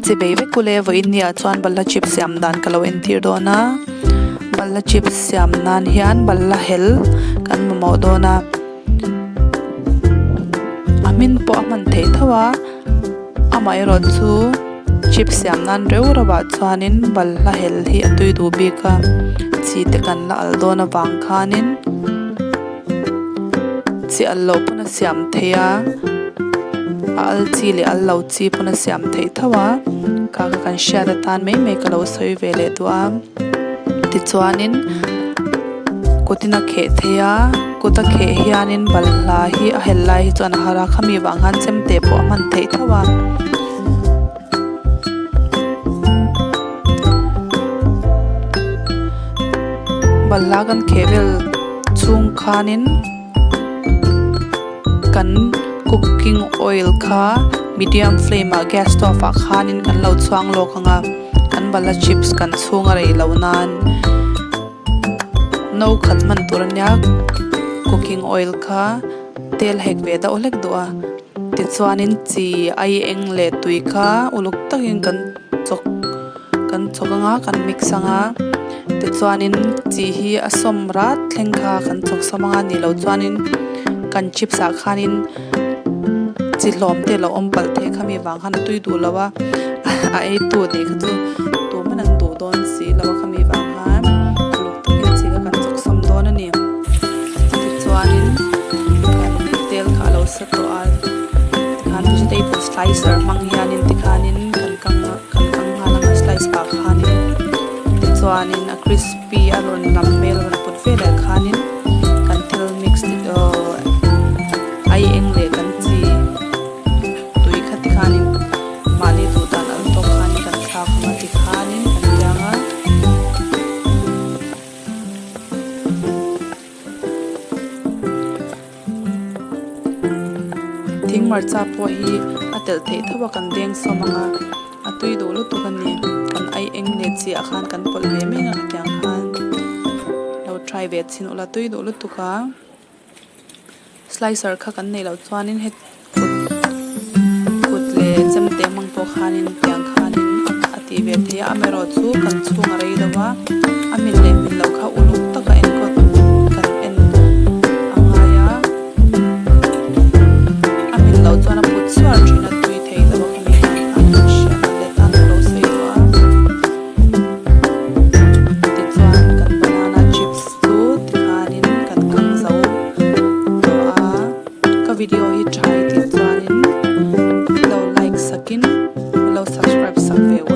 Chibei vek ule vawiin ni ah chuan balhla chips siam dan ka lo entir dawn a balhla chips siam nan hian balhla hel kan mamawh dawn a a hmin pawh a hman theih tho a amaherawh chu chips siam nan reuh reuh ah chuanin balhla hel hi a tui duh bik a chi te kan la al dawn avang khanin chi al loh pawn a siam theih a a al chi leh al lo chi pawn a siam theih tho a kha kha kan hriat atan mai mai ka lo sawi ve leh duh a tichuanin kutin a kheh theih a kut a kheh hianin balhla hi a hel lai hi chuan a har a khami vang khan chemte pawh a hman theih tho a. Balhla kan kheh vel chhung khanin kan cooking oil kha medium flame ah gas stove ah khanin kan lo chhuang lawk ang a kan balhla chips kan chhung a rei loh nan no khat hman tur ania cooking oil kha tel hek ve deuh hlek duh a. Tichuanin chi ai eng leh tui kha uluk takin kan chawk kan chawk anga kan mix anga tichuanin chi hi a sawm rat thleng kha kan chawk sawm anga nih loh chuanin kan chips ah khanin chi hlawm te a lo awm palh thei khami vang khan a tui duh lo a a ei tu nih kha chu tuman an duh dawn si lo a khami vang khan uluk takin chi kha kan chawk sawm dawn a ni tichuanin kan tel kha a lo sa tawh a tikhan vegetable slicer hmang hianin tikhanin kan kang kan kang nghal ang a slice pah khanin tichuanin a crispy a rawn lam hmel a rawn put veleh khanin kan thil mix aww ai eng leh kan chi tui kha tikhanin mahni duh dan al tawk khanin kan thlak ang a tikhanin kan biang a. Thing hmarcha pawh hi a telh theih tho a kan deng sawm ang a a tui duh lutuk a ni kan ai eng leh chiah khan kan pawlh ve mai ang tiang khan lo try ve chhin ula tui duh lutuk a slicer kha kan neih loh chuanin het kut kut leh chemte hmang pawh khanin tiang khanin a tih ve theih a amaherawhchu kan chhung a rei deuh a a min leh min loh kha uluk taka enkawl kan en a ngai a a min loh chuan a put chhuar thin a tui thei lo a khami vang khan kan hriat a let a lo sawi duh a tichuan kan banana chips chu tikhanin kan kang zo tawh a. Ka video hi tha i tih chuanin lo like sakin lo subscribe sak ve ula.